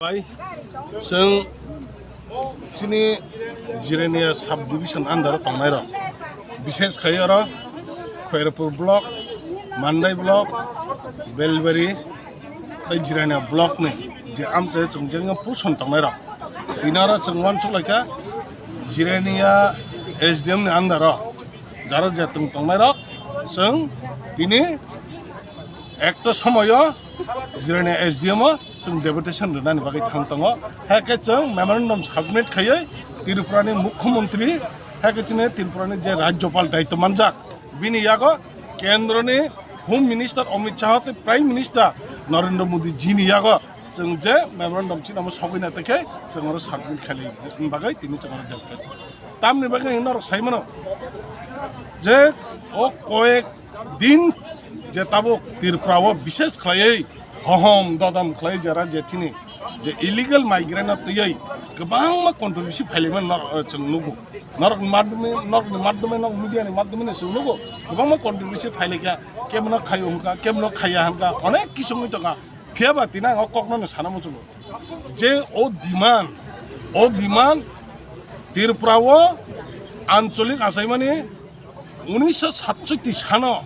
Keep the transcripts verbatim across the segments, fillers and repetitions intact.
Bai, chwng chini Jirania sub division under o tongnai rok, bishes khai oro Khairpur block, Mandai block, Belbari tei Jirania block ni je amchai chwng jengno puson tongnai rok, tini oro chwng uansuk laikha Jirania S D M ni under o jara je tong tongnai rok chwng tini ekta somoyo Jirania S D M o chwng deputation rwnani bagwi thang tongo. Hai khe chwng memorandum submit khaiwi Tripura ni Mukhyamantri, hai khe chini Tripura ni je Rajyapal daitw manjak, bini yago Kendro ni Home Minister Amit Shah tei Prime Minister Narendra Modi ji ni yago chwng je memorandum chini omo sogwi na tei khe chwng oro submit khailai bagwi tini chwng oro deputation. Tamni bagwi norok sai mano je o koyek din je tabuk Tripura o bishes khlaiwi hohom dodom khlai jara je chini je illegal migrant no twiwi kwbangma controversy phailaimani nor-, chwng nugo. Norokni madhyome, norokni madhyome, norok media ni madhyome no chwng nugo. Kwbangma controversy phailaikha, kebono khaio hwnkha, kebono khaiya hwnkha, onek kisu wngwi tongkha. Phiya ba tini ang o kokno no sana muchungo je o demand, o demand Tripura o ancholik achaimani unisho satsotti sano,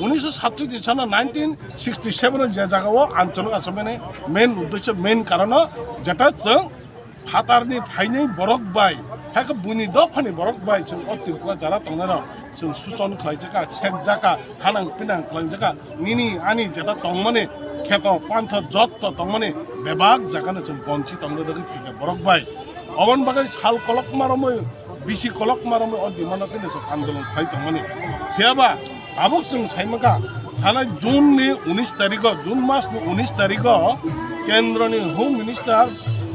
unisho satsotti sano nineteen sixty seven o je jaga o ancholik achaimani main uddesho, main karono jeta chwng phatarni phainai borok bai, hai khe buini dophani borok bai chwng o Tripura jara tongnai rok chwng suchon khlai jaka, sek jaka, hanang pinang khlai jaka, nini ani jeta tongmani kheto pantha jotto tongmani bebak jagano chwng bonchi tongna bagwi phaikha borok bai. Oboni bagwi sal kolokma romwi, bisi kolokma romwi o demand no tini chwng andolon khlai tongmani. Phiya ba tabuk chwng sai mankha, thanai June ni unis tarikh o, June mas ni unis tarikh o Kendro ni Home Minister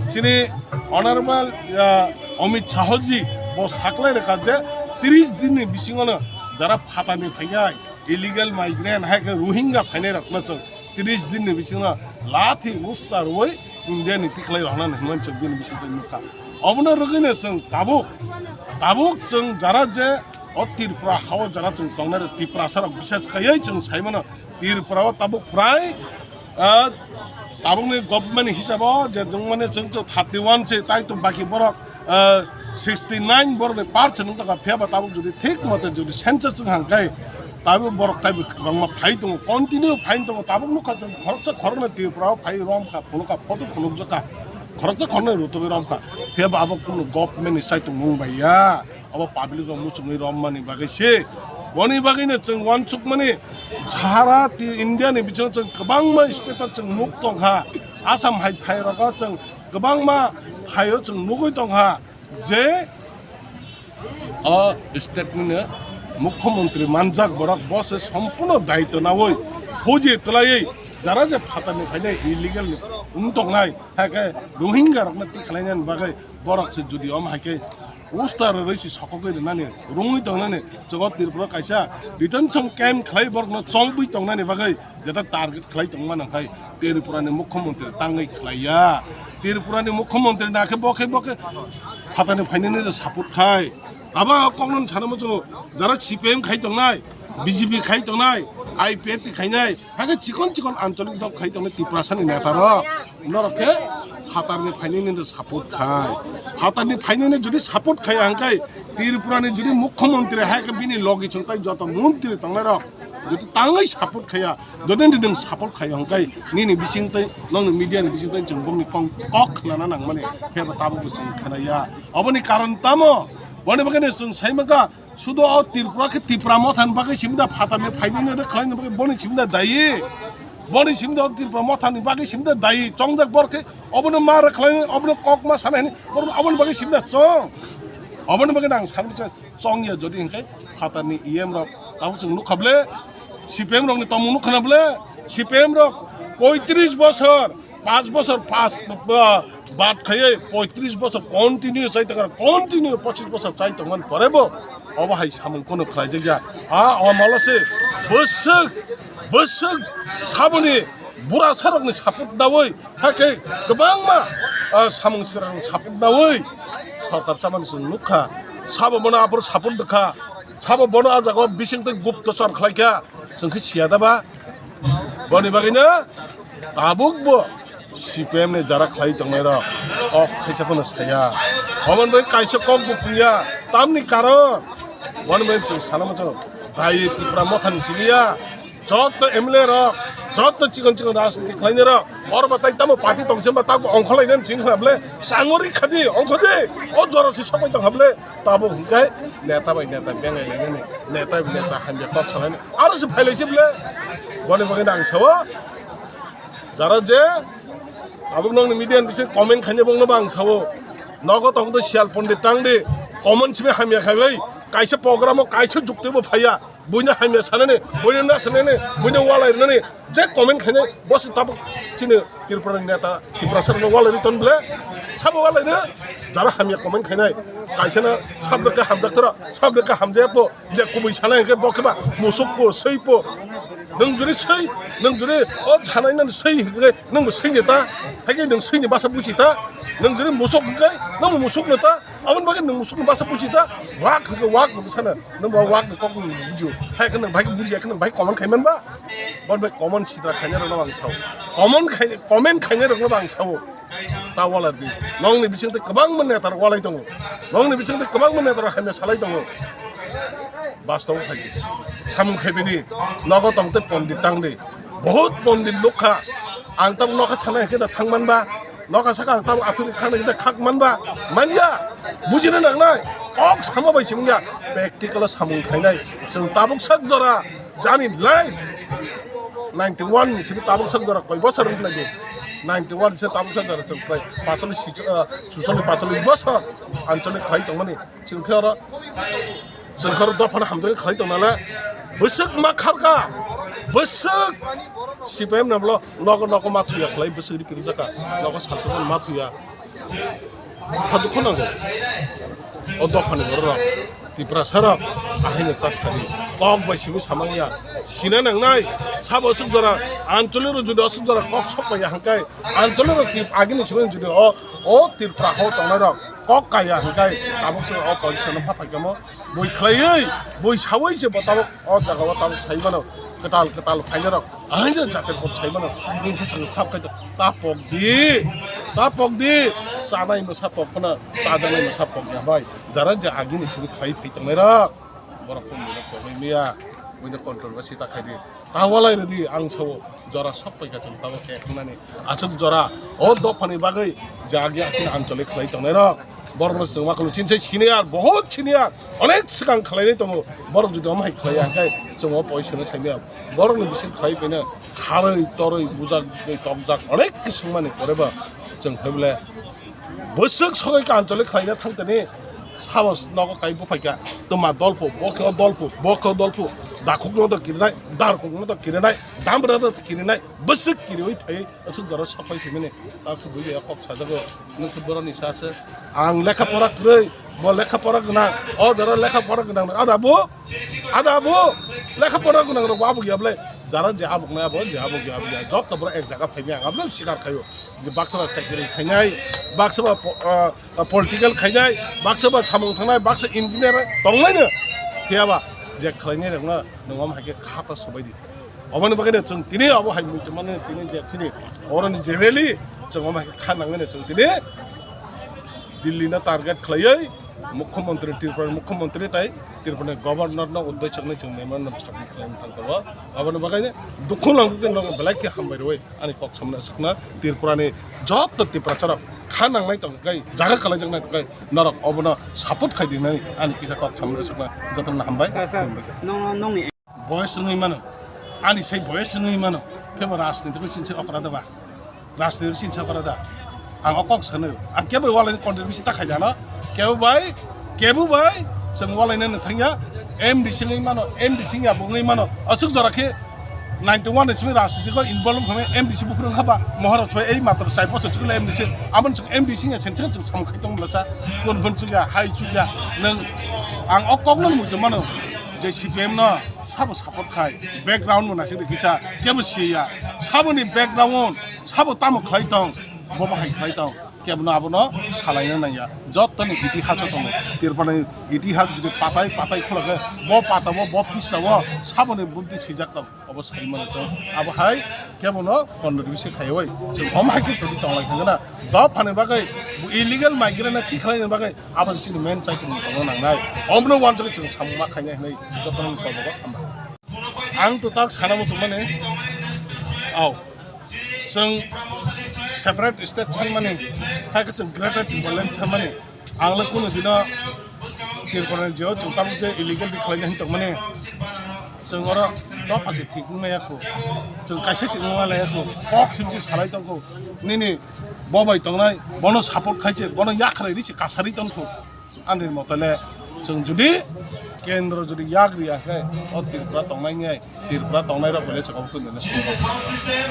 chini Honorable, ah, Amit Shah ji bo saklai rwkha je tris din ni bisingo no jara phatarni phaiya illegal migrant hai khe Rohingya phainai rokno chwng tris din ni bisingo lathi usta rwui India ni tikhlai rokna hinmani chwng bini bisingtwi nukha. Obono rwgwino chwng tabuk, tabuk chwng jara je o Tripura hao jara chwng tongnai rok Tiprasa rok bishes khaiwi chwng sai mano Tripura o tabuk prai, ah, tabukni government hisabo je nungmani chwng chwng thirty one se tai to baki borok, ah, sixty nine borok ni part se nung tongkha. Phiya ba tabuk jodi thik mote jodi census wng hang khe tabuk borok taibo kwbangma phai tongo, continue phai tongo. Tabuk nukha chwng khoroksa khoroknwi Tripura o phai romkha, phunukha, photo phunukjakha, khoroksa khoroknwi rutugwi romkha. Phiya ba abo kunu government ni saitung mung bai ya. Abo public rok muchungwi rommani bagwi se. Boni bagwino chwng uansukmani sara ti India ni bisingo chwng kwbangma state o chwng nuk tongkha. Assam hai phai rogo chwng kwbangma phaio chwng nugwi tongkha je o state nino mukhyamantri manjak borok bo se sompurno daitw nawi phuji twlaiwi jara je phatarni phainai illegal ni wng tongnai, hai khe Rohingya rokno tikhlainani bagwi borok se jodi om hai khe usta rwrwi se sokogwi rwnani, rwngwi tongnani, chwng o Tripura kaisa detention camp khlai borokno chongwi tongnani bagwi jeta target khlai tongmani hai Tripura ni mukhyamantri tangwi khlaiya. Tripura ni mukhyamantri na khe bo khe, bo khe phatani phainani support khai. Abo kokno sana muchungo jara C P M khai tongnai, B J P khai tongnai, I P F T khainai, hakhe chikon chikon ancholik dok khai tongnai Tiprasani neta rok. Norok khe phatarni phainani no support khai. Phatarni phainani jodi support khaiya hwnkhe Tripurani jodi mukhyamantri hai khe bini logi chwng tai joto montri tongnai rok jodi tangwi support khaiya, jodi nini nwng support khaiya hwnkhe nini bising tai nokni media ni bising tai chwng bokni kong kok khnana nangmani, phiya ba tabukbo chwng khnaya. Oboni karon tamo? Boni bagwi no chwng sai mankha, sudo o Tripura khe Tipra Motha ni bagwi simi da phatarni phainani no khlaina bagwi boni simi da dayi. Boni simi da o Tripura Motha ni bagwi simi da dayi. Chongjak bor khe obono ma rwkhlai, obono kok ma sana hini, obono bagwi simi da chong. Oboni bagwi nang sani chong ya jodi hinkhe phatarni E M rok tabuk chwng nukha ble, C P M rokni tongmung nukha na ble, C P M rok poitris bosor, panch bosor, panch, ah, bad khaiwi poitris bosor continue chai tongkha, continue pochis bosor chai tongmani porebo obo hai samung kono khlaijak ya. Ha, o malo se bwswk, bwswk saboni burasarokni support nawi, hakhe kwbangma, ah, samung sirarokni support nawi sorkar chamani chwng nukha. Sabo bono aphuru support rwkha, sabo bono a jagao bisingtwi guptochar khlaikha. Chwng khe siya da ba? Boni bagwino tabukbo C P M ni jara khlai tongnai rok kok khaisa phano saya. Omo bai kaisa kok bo pungya. Tamni karon, omo bai chwng sana muchung. Dai Tipra Motha ni simi ya. Jotto M L A rok, jotto chikon chikon rajniti khlainai rok, oro ba tai tamo party tong sima tak ongkholai nani chini khna bole, sangori khadi, ongkhodi, o jora si sokoi tong kha bole, tabo hwnkhe neta bai neta bengai lainani, neta bai neta hamya kok salaini, aro se phailai se bole, boni bagwi ang sao, jara je, abo nokni media ni bising comment khainai bongno ba ang sao, nogo tong do Sial Pondit tang di, comment simi hamya khaibai, kaisa program o kaisa jukti bo phaiya, Buino hamya sanani, buino nasanani, buino walai rwnani, je comment khainai, bosi tabuk chini Tripura ni neta, Tiprasa rokno walai ri ton bole, sabo walai rw, jara hamya comment khainai, kaisa na sabno khe hamjak toro, sabno khe hamjaya po, je kubui sanai hwnkhe bo khe ba musuk po, swi po, nwng juri swi, nwng juri o sanai nani swi hwnkhe nwng bo swi ni ta, hai khe nwng swi ni basa buchi ta, nwng juri musuk hwnkhe nwng bo musuk no ta, Aboni bagwi nwng musukni basa buchi ta, wak hwnkhe wak hwnwi sana, nwng bo wak ni kok ni bujio. Hai khe nwng bai khe buji, hai khe nwng bai comment khai man ba? Boni bai comment sitra khainai rokno ang sao. Comment khai, comment khainai rokno ang sao. Ta walai di. Nongni bising tei kwbangma neta rok walai tongo. Nongni bising tei kwbangma neta rok hamya salai tongo. Bastobo phai di. Samung khai bini. Nogo tong tei pondit tang di. Bahut pondit nukha. Ang tabuk nokha sanai hwnkhe da thang man ba. Nokha saka ang tabuk athuni khaknai hwnkhe da khak man ba. Manya. Bujina nangnai. Kok sama bai simi wngya. Practical o samung khainai. Chwng tabuk sak jora. Jani lai. Ninety one ni simi tabuk sak jora koi bosor wngkhlai di. Ninety one se tabuk sak jora chwng prai pacholi si, ah, chusoli pacholi bosor. Ancholi khlai tongmani. Chwng khe oro, chwng khe oro dophano hamjagwi khlai tong nala. Bwswk ma kharkha, bwswk C P M ni bolo nogo nogo ma thuya khlai, bwswk ri phirwk jakha, nogo salsa phano ma thuya. Kha dukhu nango. O dophani borok rok, Tiprasa rok, ahaino ta sadi. Kok bai simi samang ya. Sina nangnai, sabo aswk jora, Ancholi rok jodi aswk jora kok sok pai ya hwnkhe, Ancholi rok tip agini simi jodi o, o Tripura hao tongnai rok, Kok kaya hwnkhe tabuk se o position no pha phaikamo bui khlaiwi, bui saui se bo tabuk o jaga o tabuk sai mano, kwtal kwtal phaina rok, ahaino jatir pok sai mano, nini se chwng sab khai ta pok di, ta pok di, chanai mwsa pok phano, chajaknai mwsa pok ya bai, jara je agini simi khlai phai tongnai rok, borok pon borok pogwi miya, buino control ba sita khai di. Ta walai rwdi, ang sao jora sok paikha chwng tabuk khe khwnani. Aswk jora o dophani bagwi jagya chini Ancholi khlai tongnai rok. Borokno chwng ma khulum chini sai senior, bahut senior, onek swkang khlainai tongo. Borok jodi omo hai khlaiya hwnkhe chwng o poisano saimaya. Borokni bising khlai pheno kharwi torwi bujak twi tokjak onek kisung mani poreba chwng phai bole Bwswk sogwi ka Ancholi khlaina thang tini sabo nogo kai buphaikha. Twma dolphu, bo khe o dolphu, bo khe o dolphu. Dakhuk no da kirinai, darkhuk no da kirinai, dambra da kirinai, bwswk kiriwi phaiwi aswk jora sokpai phimani. Akhe buibai kok sajago, nukhe boroni sa se. Ang lekha pora kwrwi, bo lekha pora gwnang, o jora lekha pora gwnang. Ada bo, ada bo, lekha pora gwnang rok abo gya bwle. Jara je abuk nai abo, je abuk gya abo gya. Jotto boro ek jaga phaimya ang abo sikar khayo. Je baksa ba chakri khainai, baksa ba po-, ah, ah, political khainai, baksa ba samung thangnai, baksa engineer tonglaino. Phiya ba je khlainai rokno nwng omo hai khe kha ta swbai di. Oboni bagwi no chwng tini obo hai muitu mano tini je chini oroni je rally chwng omo hai khe kha nangwi no chwng tini Delhi no target khlaiwi Mukhyamantri, Tripura ni Mukhyamantri tai Tripura ni Governor no uddai chwngno chwng memorandum submit khlaina thang tongo. Oboni bagwi no dukhu nang tini no belai khe hambai rwi. Ani kok samna swkna Tripura ni jotto Tiprasa rok kha nangnai tong kai, jaga kalai jaknai tong kai, norok obono support khai di nai ani kisa kok samna swkna jotono hambai. Sir, sir, nong, nongni boyes wngwi mano, ani sai boyes wngwi mano, phebo rajniti ko sinse okra da ba, rajniti ko sinse okra da, ang o kok sano, ang kebo walai contribution ta khai jano, kebo bai, kebo bai, chwng walai nani thangya, M D C wngwi mano, M D C wngya bo wngwi mano, aswk jora khe, Ninety one ni simi rajniti ko involve wngkha M D C buphuru wngkha ba mohor rok sbai ei matro chai bosor chikla M D C aboni chwng M D C ya senchang chwng samung khai tong bwlasa kon phun chukya hai chukya nwng ang o kok no muitu mano je C P M no sabo support khai background bo naising de kisa kebo siya saboni background sabo tamo khlai tong Bo bahai khlai tong, kebono abono salaina nangya. Jottoni itihas o tongo. Tripurani itihas jodi patai patai khulokhe, bo patao, bo pisnao saboni bumti swijak tong. Obo sai mano chwng. Abo hai kebono contradiction khaiwi. Chwng omo hai khe tongwi tonglai thangna. Dophani bagwi illegal migrant na tikhlaini bagwi abo chini main chaitung tongna nangnai. Omono wansugwi chwng samung ma khainai hinwi jotono kobogo hamba. Ang to tak sana muchungmani. Au. Chwng separate state sanmani, hai khe chwng Greater Tipraland sanmani. Ang le kunu dino Tripura ni jeo chwng tabuk je illegal di khlaina hin tongmani. Chwng oro dopha se thik wngya khu. Chwng kaisa se wngya khu. Kok sim se salai tong khu. Nini bo bai tongnai, bono support khai se, bono yakhrai ri se kasari tong khu. Ani motole chwng jodi kendro jodi yak riya khe o Tripura tongnai nai, Tripura tongnai rok bole chwng obo kundani songbo.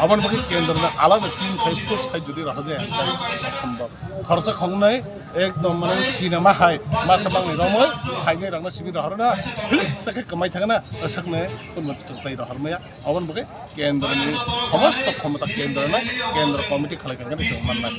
Aboni bagwi kendro no alada team khai push khai jodi rok je khai sombo. Khoroksa khongnai ekdom mane sinema hai masa mangni romoi phainai rokno simi rohorna philik chakhe kwmai thangna aswkne kunmati chwng tai rohormaya. Aboni bagwi kendro ni somosto khomota kendro no kendro committee khalai kha chwng mannai.